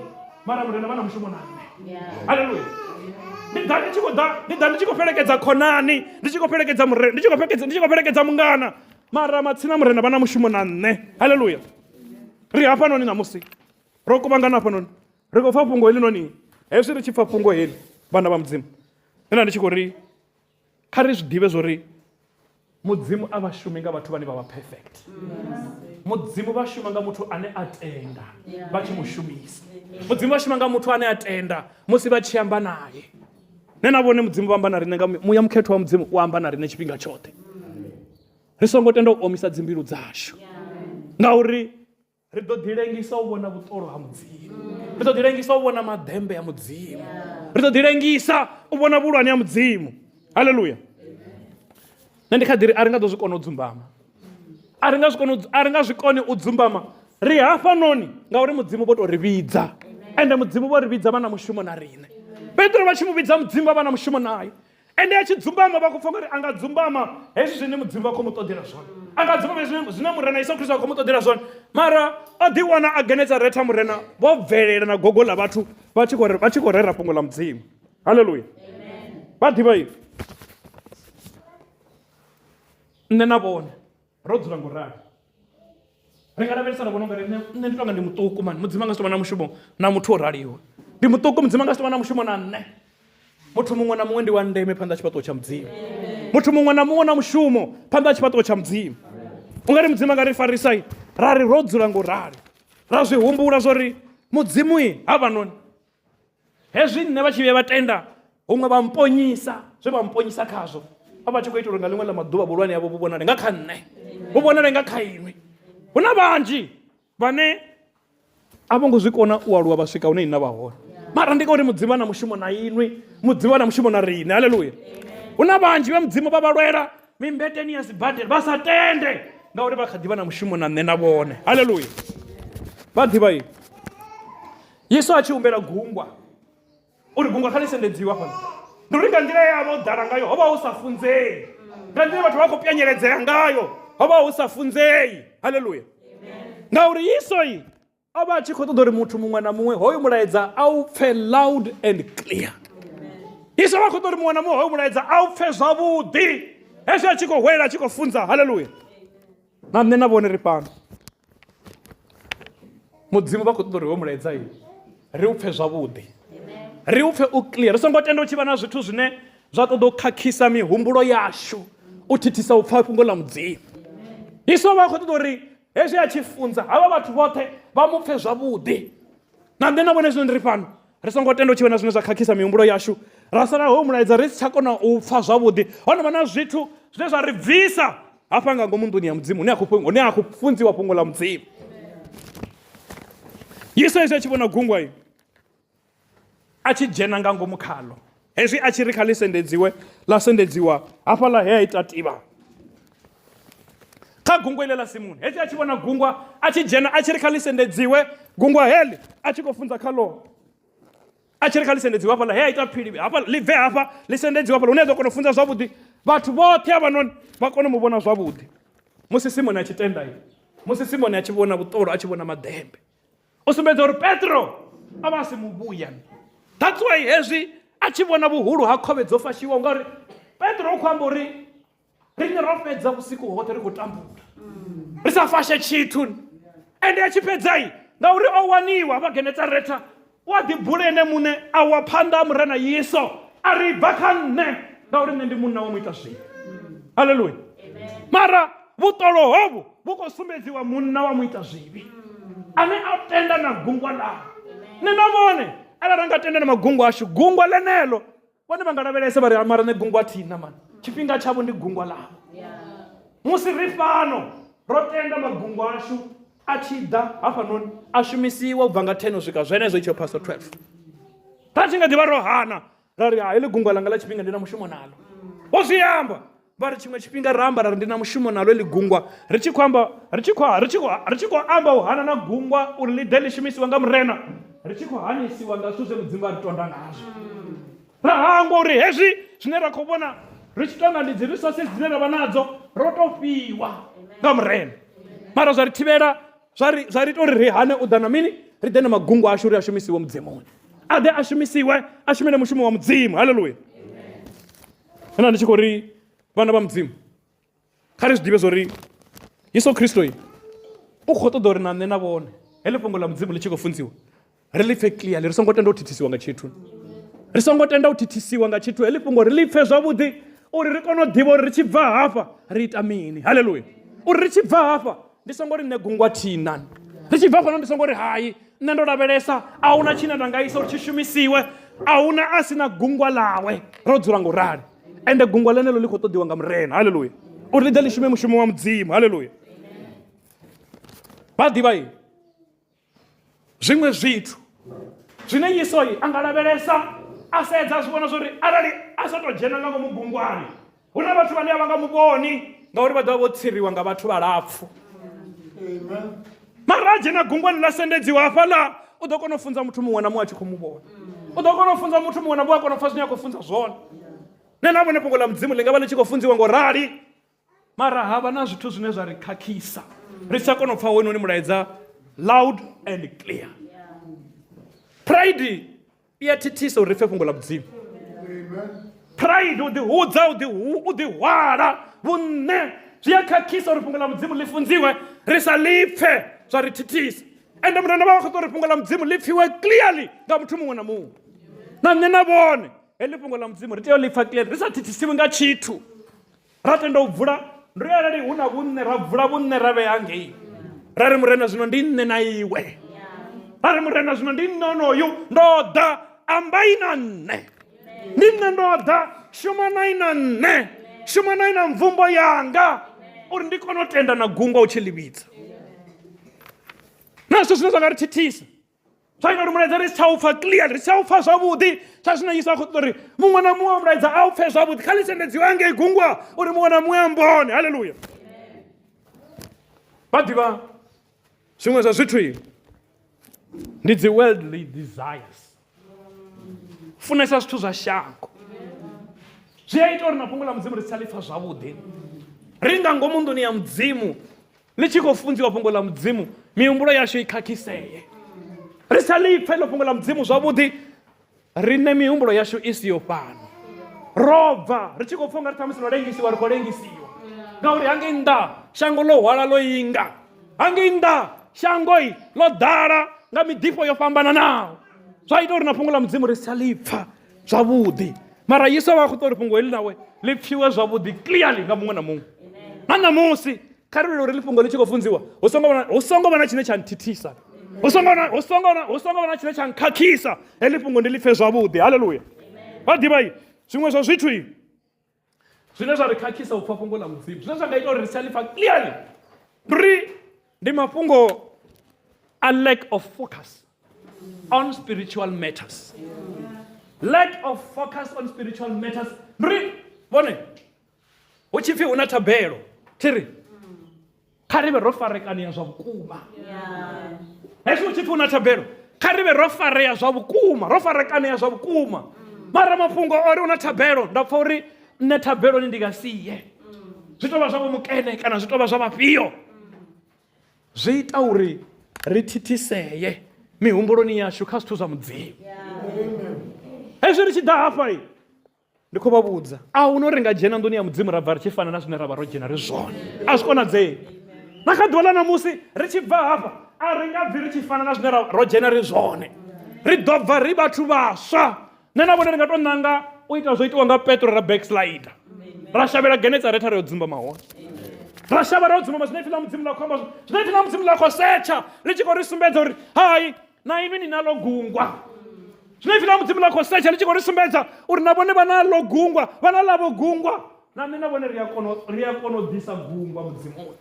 mara Murena vha na mushumo na nṋe. Haleluya. Ndi ḓa ndi tshi khou ḓa ndi ḓa ndi tshi khou fhelekedza khonani, ndi tshi khou fhelekedza Murena, ndi tshi khou fhelekedza ndi tshi khou fhelekedza mungana, mara matsina Murena vha na mushumo na nṋe. Haleluya. Ri hafhanoni ṋamusi ro kuvhangana hafhanoni ri khou pfa fhungo heḽinoni. Hezwi ri tshi pfa fhungo heḽi, vhana vha Mudzimu, nṋe nda ndi tshi khou ri kha ri zwi ḓivhe zwori Mudzimu a vha shumi nga vhathu vhane vha vha perfect. Mudzimu vha shuma nga muthu ane a tenda vha tshi mu shumisa. Mudzimu vha shuma nga muthu ane a tenda musi vha tshi amba naye. Nṋe na vhone Mudzimu vha amba na riṋe nga muya mukhethwa wa Mudzimu u amba na riṋe tshifhinga tshoṱhe. Ri songo tenda u omisa dzimbilu dzashu ngauri ri ḓo ḓilengisa u vhona vhuṱolo ha Mudzimu, ri ḓo ḓilengisa u vhona maḓembe a Mudzimu, ri ḓo ḓilengisa u vhona vhuhulwane ha Mudzimu. Haleluya. Nṋe ndi kha ḓi ri a ri nga ḓo zwi kona u dzumbama, a ri nga zwi koni, a ri nga zwi koni u dzumbama. Ri hafhanoni ngauri Mudzimu vho tou ri vhidza, ende Mudzimu vho ri vhidza vha na mushumo na riṋe. Petro vha tshi mu vhidza Mudzimu vha vha na mushumo naye. Ende a tshi dzumbama vha khou pfa uri a nga dzumbama hezwi zwine Mudzimu vha khou mu ṱoḓela zwone, a nga dzumbama hezwi zwine Murena Yesu Kristo a khou mu ṱoḓela zwone. Mara o ḓiwana a Genetsaretha, Murena vho bvelela na gogo ḽa vhathu vha tshi khou vha tshi khou rera fhungo ḽa Mudzimu. Haleluya! Vha ḓivha ivi nṋe na vhone ro dzula ngo rali. Ri nga lavhelesa ra vhona ungari nṋe nṋe ndi tonga ndi muṱuku mani, Mudzimu a nga si tou vha na mushumo na muthu o raliho. Ndi muṱuku, Mudzimu a nga si tou vha na mushumo na nṋe. Muthu muṅwe na muṅwe ndi wa ndeme phanḓa ha tshifhaṱuwo tsha Mudzimu. Muthu muṅwe na muṅwe na mushumo phanḓa ha tshifhaṱuwo tsha Mudzimu. Ungari Mudzimu a nga ri farisa ra ri ro dzula ngo rali, ra zwi humbula zwo ri Mudzimu havhanoni hezwi nṋe vha tshi vhuya vha tenda huṅwe vha mponyisa zwe vha mponyisa khazwo vha vha tshi khou itela uri nga ḽiṅwe ḽa maḓuvha vhuhulwane havho vhu vhonale nga kha nṋe, vhu vhonale nga kha inwi. Hu na vhanzhi vhane a vho ngo zwi kona u aluwa vha swika hune inna vha hone, mara ndi ngauri Mudzimu a na mushumo na inwi, Mudzimu a na mushumo na riṋe. Haleluya! Hu na vhanzhi vhe Mudzimu vha vha lwela mimbeteni ya sibadela vha sa tende ngauri vha kha ḓi vha na mushumo na nṋe na vhone. Haleluya! Vha ḓivha ini Yesu a tshi humbela gungwa uri gungwa kha ḽi sendedziwa fhano, ndi uri nga nḓila ye a vha o ḓala ngayo ho vha hu sa funzei, nga nḓila vhathu vha khou pyanyeledzea ngayo ho vha hu sa funzei. Haleluya! Ngauri Yesu i o vha a tshi khou ṱoḓa uri muthu muṅwe na muṅwe hoyu mulaedza a u pfe loud and clear. Yesu vha khou ṱoḓa uri muṅwe na muṅwe hoyu mulaedza a u pfe zwavhuḓi hezwi a tshi khou hwelela a tshi khou funza. Haleluya! Na nṋe na vhone ri fhano, Mudzimu vha khou ṱoḓa uri hoyu mulaedza i ri u pfe zwavhuḓi, ri u pfe u clear. Ri songo tenda u tshi vha na zwithu zwine zwa ṱoḓa u khakhisa mihumbulo yashu, u thithisa u pfa fhungo ḽa Mudzimu. Yesu vha khou ṱoḓa uri hezwi a tshi funza havha vhathu vhoṱhe vha mu pfe zwavhuḓi. Na nṋe na vhone zwino ndi ri fhano, ri songo tenda u tshi vha na zwine zwa khakhisa mihumbulo yashu, ra sala hoyu mulaedza ri si tsha kona u pfa zwavhuḓi. Ho no vha na zwithu zwine zwa ri bvisa hafha nga ngomu nḓuni ya Mudzimu hune ha khou funziwa fhungo ḽa Mudzimu. Yesu hezwi a tshi vhona gungwa i a tshi dzhena nga ngomu khaḽo, hezwi a tshi ri kha ḽi sendedziwe, ḽa sendedziwa hafhaḽa he a ita tivha kha gungwa ile ḽa Simoni. Hezwi a tshi vhona gungwa a tshi dzhena a tshi ri kha ḽi sendedziwe gungwa heḽi, a tshi khou funza khaḽo, a tshi ri kha ḽi sendedziwe hafhaḽa he a ita phili hafha, ḽi bve hafha ḽi sendedziwe hafhaḽa hune a ḓo kona u funza zwavhuḓi, vhathu vhoṱhe havhanoni vha kone u mu vhona zwavhuḓi. Musi Simoni a tshi tenda, musi Simoni a tshi vhona vhuṱolo, a tshi vhona maḓembe, u sumbedza uri Petro a vha a si muvhuya. That's why hezwi a tshi vhona vhuhulu ha khovhe dzo fashiwaho, ngauri Petro u khou amba uri riṋe ro fhedza vhusiku hoṱhe ri khou tambula ri sa fashe tshithu, ende a tshi fhedzai ngauri o waniwa vha Genetsaretha, u a ḓibula ene muṋe a wa phanḓa ha Murena Yesu a ri bva kha nṋe ngauri nṋe ndi munna wa muita zwivhi. Haleluya! Mara vhuṱolo hovhu vhu khou sumbedziwa munna wa muita zwivhi ane a tenda na gungwa ḽawe. Nṋe na vhone arali ra nga tenda na magungwa ashu, gungwa ḽeneḽo vhone vha nga lavhelesa vha ri mara nṋe gungwa thina mani, tshifhinga tshavho ndi gungwa ḽavho. Musi ri fhano ro tenda magungwa ashu a tshi ḓa hafhanoni a shumisiwa u bva nga 10 u swika zwenezwo itsho past 12, ra tshi nga ḓivha ro hana ra ri ha heḽi gungwa langa ḽa tshifhinga ndi na mushumo nalo. Vho zwi amba vha ri tshiṅwe tshifhinga ra amba ra ri ndi na mushumo nalo heḽi gungwa, ri tshi khou amba ri tshi khou ri tshi khou ri tshi khou amba u hana na gungwa uri ḽi ḓe ḽi shumisiwe nga Murena, ri tshi khou hanisiwa nga zwithu zwe Mudzimu a ri tonda ngazwo. Ra hangwa uri hezwi zwine ra khou vhona ri tshi tonga ndi dzi resources dzine ra vha nadzo ro tou fhiwa nga Murena, mara zwa ri thivhela, zwa ri zwa ri ita uri ri hane u ḓa na mini, ri ḓe na magungwa ashu ri a shumisiwe Mudzimuni, a ḓe a shumisiwe a shumele mushumo wa Mudzimu. Haleluya! Hena ndi tshi khou ri vhana vha Mudzimu, kha ri zwi ḓivhe zwori Yesu Kristo u khou ṱoḓa uri na nṋe na vhone heḽi fhungo ḽa Mudzimu ḽi tshi khou funziwa ri ḽi pfe clearly, ri songo tenda u thithisiwa nga tshithu, ri songo tenda u thithisiwa nga tshithu. Heḽi fhungo ri ḽi pfe zwavhuḓi uri ri kone u ḓivha uri ri tshi bva hafha ri ita mini. Haleluya! Uri ri tshi bva hafha ndi songo ri nṋe gungwa thina, ri tshi bva fhano ndi songo ri hai nṋe ndo lavhelesa a huna tshine nda nga isa uri tshi shumisiwe, a huna a si na gungwa ḽawe, ro dzula ngo rali, ende gungwa ḽeneḽo ḽi khou ṱoḓiwa nga Murena. Haleluya! Uri ḽi ḓe ḽi shume mushumo wa Mudzimu. Haleluya. Vha ḓivha i zwiṅwe zwithu zwine Yesu a nga lavhelesa a sedza a zwi vhona zwori arali a sa tou dzhena nga ngomu gungwani hu na vhathu vhane a vha nga mu vhoni ngauri vha ḓo vha vho tsiriwa nga vhathu vhalapfu. Mara a dzhena gungwani ḽa sendedziwa hafhaḽa u ḓo kona u funza muthu muṅwe na muṅwe a tshi khou mu vhona, u ḓo kona u funza muthu muṅwe na muṅwe a kona u pfa zwine a khou funza zwone. Nṋe na vhone fhungo ḽa Mudzimu ḽi nga vha ḽi tshi khou funziwa ngo rali, mara ha vha na zwithu zwine zwa ri khakhisa ri si tsha kona u pfa hoyunoni mulaedza loud and clear. Pride i a thithisa uri ri pfe fhungo ḽa Mudzimu. Pride, u ḓihudza, u ḓihwala vhuṋe zwi a khakhisa uri fhungo ḽa Mudzimu ḽi funziwe ri sa ḽi pfe, zwa ri thithisa. Ende murena vha vha khou ṱoḓa uri fhungo ḽa Mudzimu ḽi pfiwe clearly nga muthu muṅwe na muṅwe, na nṋe na vhone. Heḽi fhungo ḽa Mudzimu ri tea u ḽi pfa clearly ri sa thithisiwi nga tshithu. Ra tenda u bvula ri arali hu na vhunṋe ra bvula vhunṋe ra vhea ngei, ra ri Murena zwino ndi nṋe na iwe, ra ri Murena zwino ndi nṋe onoyu ndo ḓa, ambai na nṋe, ndi nṋe ndo ḓa, shumanai na nṋe, shumanai na mvumbo yanga uri ndi kone u tenda na gungwa u tshi ḽi vhidza. Na zwithu zwine zwa nga ri thithisa zwa ita uri mulaedza ri si tsha u pfa clear, ri si tsha u pfa zwavhuḓi. Tsha zwino Yesu a khou ṱoḓa uri muṅwe na muṅwe wa mulaedza a u pfe zwavhuḓi, kha ḽi sendedziwe hangei gungwa uri muṅwe na muṅwe a mbone. Haleluya. Vha ḓivha zwiṅwe zwa zwithu ndi dzi worldly desires, funesa zwithu zwa shango zwi a ita uri na fhungo ḽa Mudzimu ri si tsha ḽi pfa zwavhuḓi. Ri nga ngomu nḓuni ya Mudzimu ḽi tshi khou funziwa fhungo ḽa Mudzimu, mihumbulo yashu i khakhisee, ri sa ḽi pfe ḽo fhungo ḽa Mudzimu zwavhuḓi. Riṋe mihumbulo yashu i siho fhano, ro bva ri tshi khou pfa ungari ṱhamusi no lengisiwa, ri khou lengisiwa ngauri hangei nnḓa shango ḽo hwala ḽo inga, hangei nnḓa shangoi ḽo ḓala nga miḓifho yo fhambananaho, zwa ita uri na fhungo ḽa Mudzimu ri si tsha ḽi pfa zwavhuḓi. Mara Yesu vha khou ṱoḓa uri fhungo heḽi nawe ḽi pfiwe zwavhuḓi clearly nga muṅwe na muṅwe. Na ṋamusi kha ri lwele uri ḽi fhungo ḽi tshi khou funziwa hu songo vha na tshine tsha nthithisa, hu songo vha na tshine tsha nkhakhisa, heḽi fhungo ndi ḽi pfe zwavhuḓi. Haleluya. Vha ḓivha zwiṅwe zwa zwithu zwine zwa ri khakhisa u pfa fhungo ḽa Mudzimu, zwine zwa nga ita uri ri si tsha ḽi pfa clearly, ri ndi mafhungo a lack of focus on spiritual matters. Lack of focus on spiritual matters. Ri vhone hu tshi pfi hu na thabelo, thi ri kha ri vhe ro farekanea zwa vhukuma. Hezwi hu tshi pfi hu na thabelo, kha ri vhe ro farea zwa vhukuma, ro farekanea zwa vhukuma. Mara mafhungo ori hu na thabelo, nda pfa uri nṋe thabeloni ndi nga sie, zwi tou vha zwa vho mukene kana zwi tou vha zwa vhafhio, zwi ita uri ri thithisee mihumbuloni yashu kha zwithu zwa Mudzimu. Hezwi ri tshi ḓa hafha, ndi khou vha vhudza, a hu no ri nga dzhena nḓuni ya Mudzimu ra bva ri tshi fana na zwine ra vha ro dzhena ri zwone, a zwi konadzei. Na kha ḓuvha ḽa ṋamusi ri tshi bva hafha a ri nga bvi ri tshi fana na zwine ro dzhena ri zwone, ri ḓo bva ri vhathu vhaswa. Nṋe na vhone ri nga tou ṋanga u ita zwo itiwa nga Petro, ra backslider, ra shavhela Genetsaretha ra yo dzumba mahone, ra shavha ra yo dzumbama zwine ipfi ḽa Mudzimu ḽa khou amba, zwine ipfi ḽa Mudzimu ḽa khou setsha ḽi tshi khou ri sumbedza uri hai na inwi ni naḽo gungwa. Zwine ipfi ḽa Mudzimu ḽa khou setsha ḽi tshi khou ri sumbedza uri na vhone vha naḽo gungwa, vha na ḽavho gungwa, na nṋe na vhone ri a kona, ri a kona u ḓisa gungwa Mudzimuni.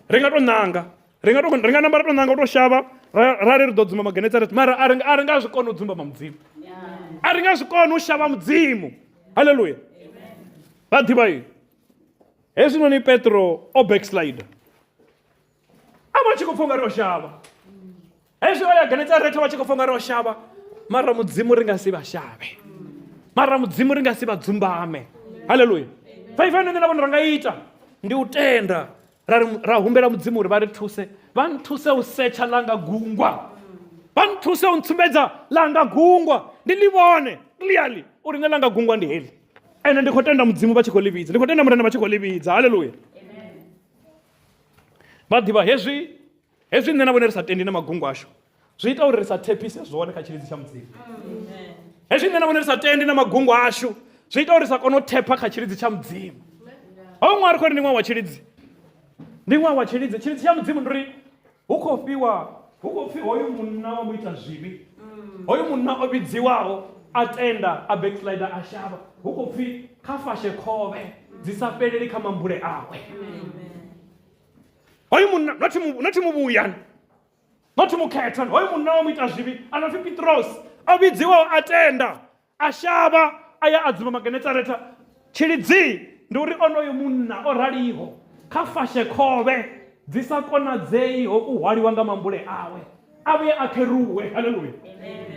Ri nga tou ṋanga, ri nga tou, ri nga namba ra tou ṋanga u tou shavha ra ri ri ḓo dzumbama Genetsaretha, mara a ri a ri nga zwi koni u dzumbama Mudzimu, a ri nga zwi koni u shavha Mudzimu. Haleluya. Vha ḓivha ini hezwinoni Petro o backslider, a vha tshi khou pfa ungari o shavha. Hezwi o ya Genetsaretha vha tshi khou pfa ungari o shavha, mara Mudzimu ri nga si vha shavhe, mara Mudzimu ri nga si vha dzumbame. Haleluya. Faifa ine nṋe na vhone ra nga ita ndi u tenda, ra ri ra humbela Mudzimu uri vha ri thuse, vha nthuse u setsha ḽanga gungwa, vha nthuse u ntsumbedza ḽanga gungwa, ndi ḽi vhone clearly uri nṋe ḽanga gungwa ndi heḽi. Ende ndi khou tenda Mudzimu vha tshi khou ḽi vhidza, ndi khou tenda Murena vha tshi khou ḽi vhidza. Haleluya. Vha ḓivha hezwi, hezwi nṋe na vhone ri sa tendi na magungo ashu zwi ita uri ri sa thephise zwone kha tshilidzi tsha Mudzimu. Hezwi nṋe na vhone ri sa tendi na magungo ashu zwi ita uri ri sa kone u thepha kha tshilidzi tsha Mudzimu. Ho ṅwaha ri khou ri ndi ṅwaha wa tshilidzi, ndi ṅwaha wa tshilidzi. Tshilidzi tsha Mudzimu ndi uri hu khou fhiwa, hu khou pfhi hoyu munna wa muita zwivhi, hoyu munna o vhidziwaho a tenda a backslider a shavha hu khou pfhi kha fashe khovhe dzi sa fheleli kha mambule awe hoyu munna nothi muvhuya nothi mukhethwa hoyu munna wa muita zwivhi a no pfi Pitrosi o vhidziwaho a tenda a shavha a ya a dzima magenetsaretha tshilidzi ndi uri onoyo munna o raliho kha fashe khovhe dzi sa konadzeiho u hwaliwa nga mambule awe a vhuye a kheruwe haleluya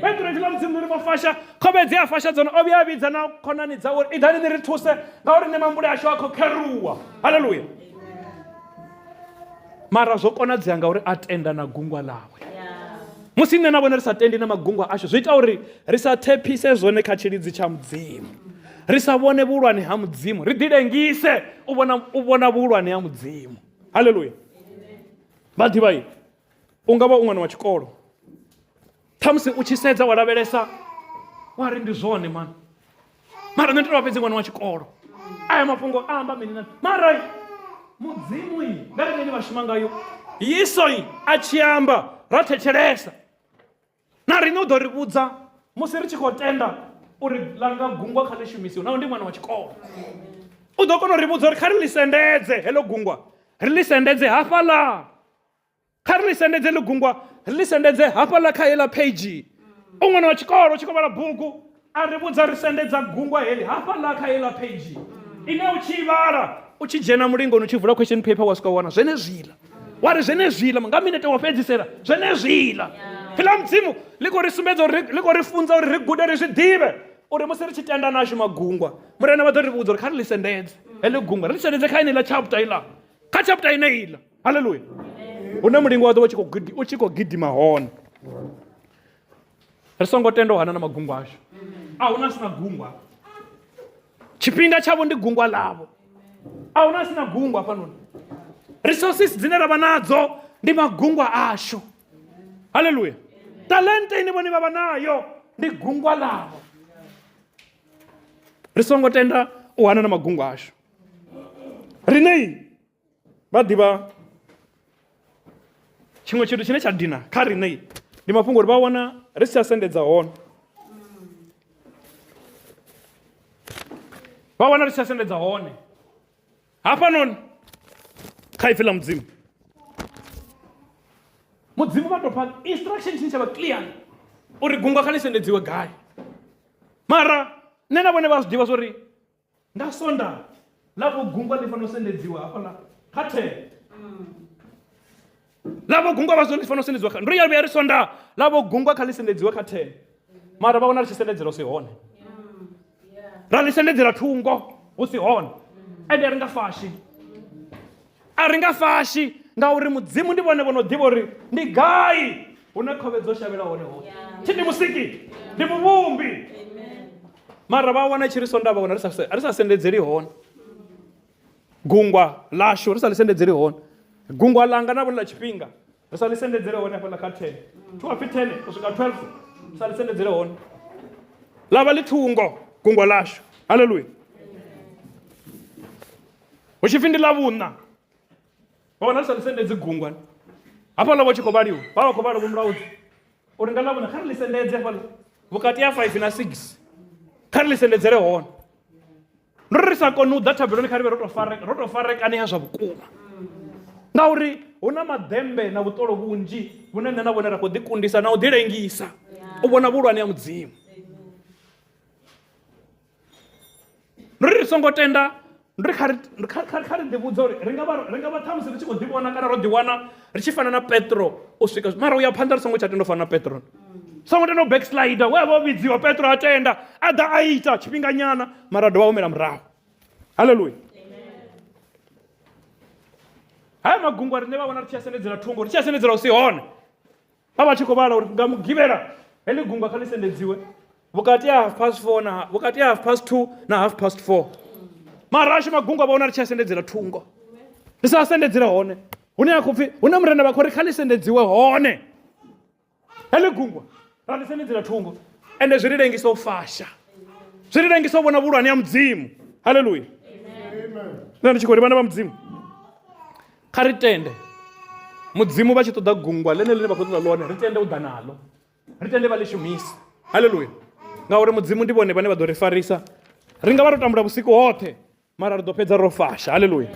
Petro ipfi ḽa mudzimu ḽi ri vho fasha khovhe dzi a fasha dzone o vhuya a vhidza na khonani dzawe uri iḓani ni ri thuse ngauri nṋe mambule ashu a khou kheruwa haleluya mara zwo konadzea ngauri a tenda na gungwa ḽawe musi nṋe na vhone ri sa tendi na magungwa ashu zwi ita uri ri sa thephise zwone kha tshilidzi tsha mudzimu ri sa vhone vhuhulwane ha mudzimu ri ḓilengise u vhona u vhona vhuhulwane ha mudzimu haleluya vha ḓivha u nga vha u ṅwana wa tshikolo ṱhamusi u tshi sedza wa lavhelesa wa ri ndi zwone mani mara nṋe ndi tovha fhedzi ṅwana wa tshikolo aya mafhungo a amba mini na mara mudzimu i nga riṋe ni vha shuma ngayo yesu i a tshi amba ra thetshelesa na riṋe u ḓo ri vhudza musi ri tshi khou tenda uri ḽanga gungwa kha ḽi shumisiwe naho ndi ṅwana wa tshikolo u ḓo kona u ri vhudza uri kha ri ḽi sendedze heḽo gungwa ri ḽi sendedze hafhaḽa kha ri ḽi sendedze ḽigungwa ri ḽi sendedze hafhaḽa kha heiḽa page u ṅwana wa tshikolo u tshi khou vhala bugu a ri vhudza ri sendedza gungwa heḽi hafhaḽa kha heiḽa page ine u tshi vhala u tshi dzhena mulingoni u tshi vula question paper wa swika wana zwenezwiḽa wa ri zwenezwiḽa nga minete wa fhedzisela zwenezwiḽa phila mudzimu ḽi khou ri sumbedza uri ḽi khou ri funza uri ri gude ri zwi ḓivhe uri musi ri tshi tenda nashu magungwa murena vha ḓo ri vhudza uri kha ri ḽi sendedze heḽi gungwa ri ḽi sendedze kha ineiḽa chapter iḽa kha chapter ine iḽa haleluya hune mulingo wa ḓo vha u tshi khou gidima hone ri songo tenda u hana na magungwa ashu a huna sina gungwa tshifhinga tshavho ndi gungwa ḽavho a huna sina gungwa hafhanoni resources dzine ra vha nadzo ndi magungwa ashu haleluya talente ine vhone vha vha nayo ndi gungwa ḽavho ri songo tenda u hana na magungwa ashu riṋe vha ḓivha tshiṅwe tshithu tshine tsha dina kha riṋe ndi mafhungo uri vha wana ri si tsha sendedza hone vha wana ri si tsha sendedza hone hafhanoni kha ipfi ḽa mudzimu mudzimu vha tou fha instruction tshine tsha vha clear uri gungwa kha ḽi sendedziwe gai mara nṋe na vhone vha zwi ḓivha zwa uri nga sonda ḽa vho gungwa ḽi fanela u sendedziwa hafhaḽa kha ten ḽa vho gungwa vha zwo ḽi fanela u sendedziwa kha ndo ya vhuya ri sonda ḽa vho gungwa kha ḽi sendedziwa kha ten mara vha wana ri tshi sendedzela hu si hone ra ḽi sendedzela thungo hu si hone ende ri nga fashi a ri nga fashi ngauri mudzimu ndi vhone vho no ḓivha uri ndi gai hune khovhe dzo shavhela hone hone thi ndi musiki ndi muvhumbi mara vha wana tshi ri sonda vha wana ri sa sendedzeli hone gungwa lashu ri sa ḽi sendedzeli hone gungwa langa na vhone ḽa tshifhinga ri sa ḽi sendedzele hone hafhaḽa kha 10 thi wa pfi 10 u swika 12 ri sa ḽi sendedzele hone ḽa vha ḽi thungo gungwa lashu haleluya hu tshi pfi ndi ḽa vhuṋa vha wana ri sa ḽi sendedzi gungwa hafhaḽa vho tshi khou vhaliwa vha vha khou vhala vho mulaudzi uri nga ḽa vhuṋa kha ri ḽi sendedze hafhaḽa vhukati ha 5 na 6 kha ri ḽi sendedzele hone ndo ri sa koni u ḓa thabeloni kha ri vhe ro tou farekanea zwa vhukuma ngauri hu na maḓembe na vhuṱolo vhunzhi vhune nṋe na vhone ra khou ḓikundisa na u ḓilengisa u vhona vhuhulwane ha mudzimu ndo ri ri songo tenda ndo ri kha ri ḓivhudza uri ri nga vha ri nga vha ṱhamusi ri tshi khou ḓivhona kana ro ḓiwana ri tshi fana na Petro u swika mara u ya phanḓa ri songo tsha tenda u fana na Petro songo tenda u backslider we a vha o vhidziwa Petro a tenda a ḓa a ita tshifhinganyana mara a dovha a humela murahu haleluya haya magungwa riṋe vha vhona ri tshi a sendedzela thungo ri tshi a sendedzela u si hone vha vha tshi khou vhala uri nga mugivhela heḽi gungwa kha ḽi sendedziwe vhukati ha half past four na vhukati ha half past two na half past four mara ashu magungwa vha wana ri tshi a sendedzela thungo ri sa sendedzela hone hune a khou pfi hune murena vha khou ri kha ḽi sendedziwe hone heḽi gungwa ra ḽi sendedzela thungo ende zwi ri lengisa u fasha zwi ri lengisa u vhona vhulwane ya mudzimu haleluya nṋe ndi tshi khou ri vhana vha mudzimu kha ri tende mudzimu vha tshi ṱoḓa gungwa ḽene ḽine vha khou ṱoḓa ḽone ri tende u ḓa naḽo ri tende vha ḽi shumise haleluya Ngauri Mudzimu ndi vhone vhane vha ḓo ri farisa. Ri nga vha ro tambula vhusiku hoṱhe, mara ri ḓo fhedza ro fasha. Haleluya.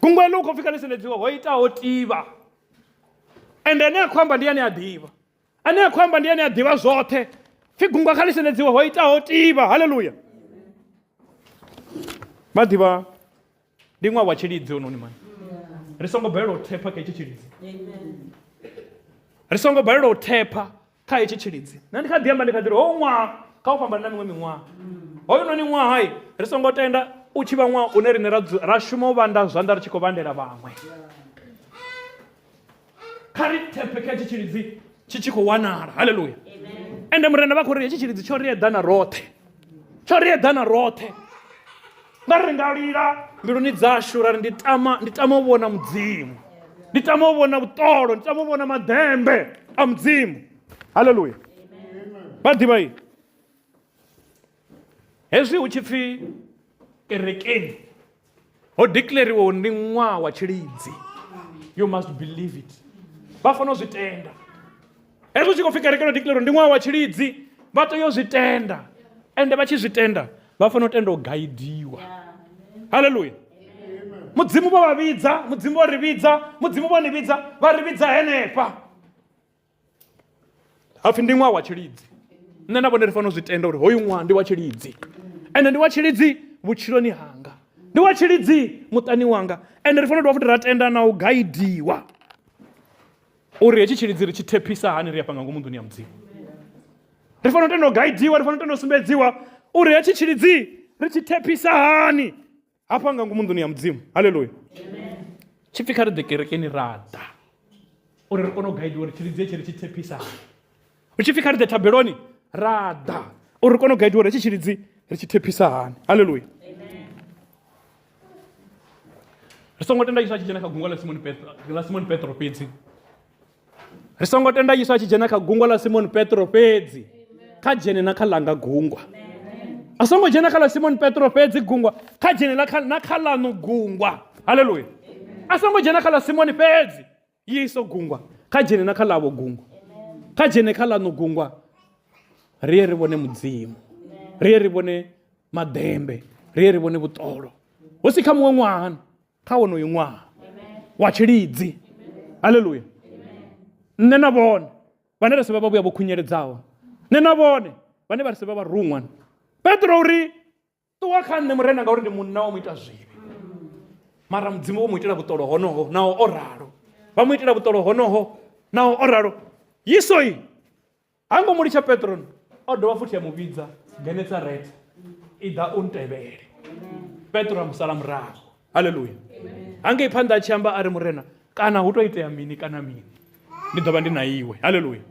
Gungwa ḽi u khou pfi kha ḽi sendedziwe ho itaho tivha. Ende ane a khou amba ndi ane a ḓivha. Ane a khou amba ndi ane a ḓivha zwoṱhe. Pfi gungwa kha ḽi sendedziwe ho itaho tivha. Haleluya. Vha ḓivha ndi ṅwaha wa tshilidzi hononi mani. Ri songo balelwa u thepha kha hetshi tshilidzi. Ri songo balelwa u thepha kha hetshi tshilidzi. Nṋe ndi kha ḓi amba ndi kha ḓi ri hoyu ṅwaha kha u fhambana na miṅwe miṅwaha. Hoyunoni ṅwaha ri songo tenda u tshi vha ṅwaha une riṋe ra shuma u vhanda zwanḓa ri tshi khou vhandela vhaṅwe. Kha ri thephe kha hetshi tshilidzi tshi tshi khou wanala. Haleluya. Ende Murena vha khou ri hetshi tshilidzi tsho ri eḓana roṱhe. Tsho ri eḓana roṱhe. Nga ri nga lila mbiluni dzashu ra ri ndi tama ndi tama u vhona Mudzimu. Ndi tama u vhona vhuṱolo, ndi tama u vhona maḓembe a Mudzimu. Haleluya. Vha ḓivha i hezwi hu tshi pfi kerekeni ho declariwa uri ndi ṅwaha wa tshilidzi. You must believe it. Vha fanela u zwi tenda. Hezwi hu tshi khou pfi kerekeni ho declariwa ndi ṅwaha wa tshilidzi, vha tea u zwi tenda. Ende vha tshi zwi tenda vha fanela u tenda u gaidiwa. Haleluya. Mudzimu vho vha vhidza, Mudzimu vho ri vhidza, Mudzimu vho ni vhidza, vha ri vhidza henefha. Hapfi ndi ṅwaha wa tshilidzi. Nṋe na vhone ri fanela u zwi tenda uri hoyu ṅwaha ndi wa tshilidzi. Ende ndi wa tshilidzi vhutshiloni hanga. Ndi wa tshilidzi muṱani wanga. Ende ri fanela u dovha futhi ra tenda na u gaidiwa uri hetshi tshilidzi ri tshi thephisa hani ri afha nga ngomu nḓuni ya Mudzimu. Ri fanela u tenda u gaidiwa, ri fanela u tenda u sumbedziwa uri hetshi tshilidzi ri tshi thephisa hani hafha nga ngomu nḓuni ya Mudzimu. Haleluya. Tshi pfi kha ri ḓe kerekeni ra ḓa uri ri kone u gaidiwa uri tshilidzi hetshi ri tshi thephisa hani. Hu tshi pfi kha ri ḓe thabeloni ra ḓa uri ri kone u gaidiwa uri hetshi tshilidzi ri tshi thephisa hani. Haleluya. Ri songo tenda Yesu a tshi dzhena kha gungwa ḽa Simoni Petro, ḽa Simoni Petro fhedzi. Ri songo tenda Yesu a tshi dzhena kha gungwa ḽa Simoni Petro fhedzi. Kha dzhene na kha ḽanga gungwa. A songo dzhena kha ḽa Simoni Petro fhedzi gungwa, kha dzhene na kha ḽaṋu gungwa. Haleluya. A songo dzhena kha ḽa Simoni fhedzi. Yesu gungwa, kha dzhene na kha ḽavho gungwa. Kha dzhene kha ḽaṋu gungwa. Ri ye ri vhone Mudzimu. Ri ye ri vhone maḓembe. Ri ye ri vhone vhuṱolo. Hu si kha muṅwe ṅwaha, kha wonoyu ṅwaha wa tshilidzi. Haleluya. Nṋe na vhone vhane ra si vha vha vhuya vho khunyeledzaho, nṋe na vhone vhane vha si vha vharuṅwa. Petro uri ṱuwa kha nṋe Murena ngauri ndi munna wa muita zwivhi. Mara Mudzimu vho mu itela vhuṱolo honoho naho o ralo. Vha mu itela vhuṱolo honoho naho o ralo. Yesu i ha ngo mu litsha Petro, o dovha futhi a mu vhidza Genetsaretha, i ḓa u ntevhele. Petro a mu sala murahu. Haleluya. Hangei phanḓa a tshi amba a ri Murena, kana hu to itea mini kana mini, ndi ḓo vha ndi na iwe. Haleluya.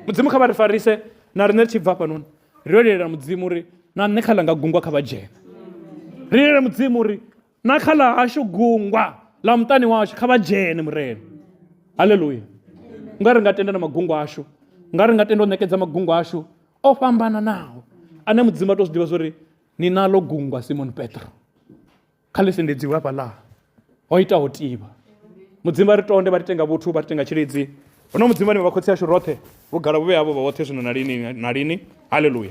Mudzimu kha vha ri farise na riṋe ri tshi bva hafhanoni ri yo lilela Mudzimu uri na nṋe kha ḽanga gungwa kha vha dzhene. Ri lilela Mudzimu uri na kha ḽa hashu gungwa ḽa muṱani washu kha vha dzhene Murena. Haleluya. Nga ri nga tenda na magungwa ashu, nga ri nga tenda u ṋekedza magungwa ashu o fhambananaho ane Mudzimu a to zwi ḓivha zwa uri ni naḽo gungwa Simoni Petro. Kha ḽi sendedziwe hafhaḽa ho itaho tivha. Mudzimu vha ri tonde, vha ri tenga vhuthu, vha ri tenga tshilidzi. Huno Mudzimu vhane vha vha khotsi ashu roṱhe, vhugala vhu vhe havho vha hoṱhe zwino na lini na lini. Haleluya.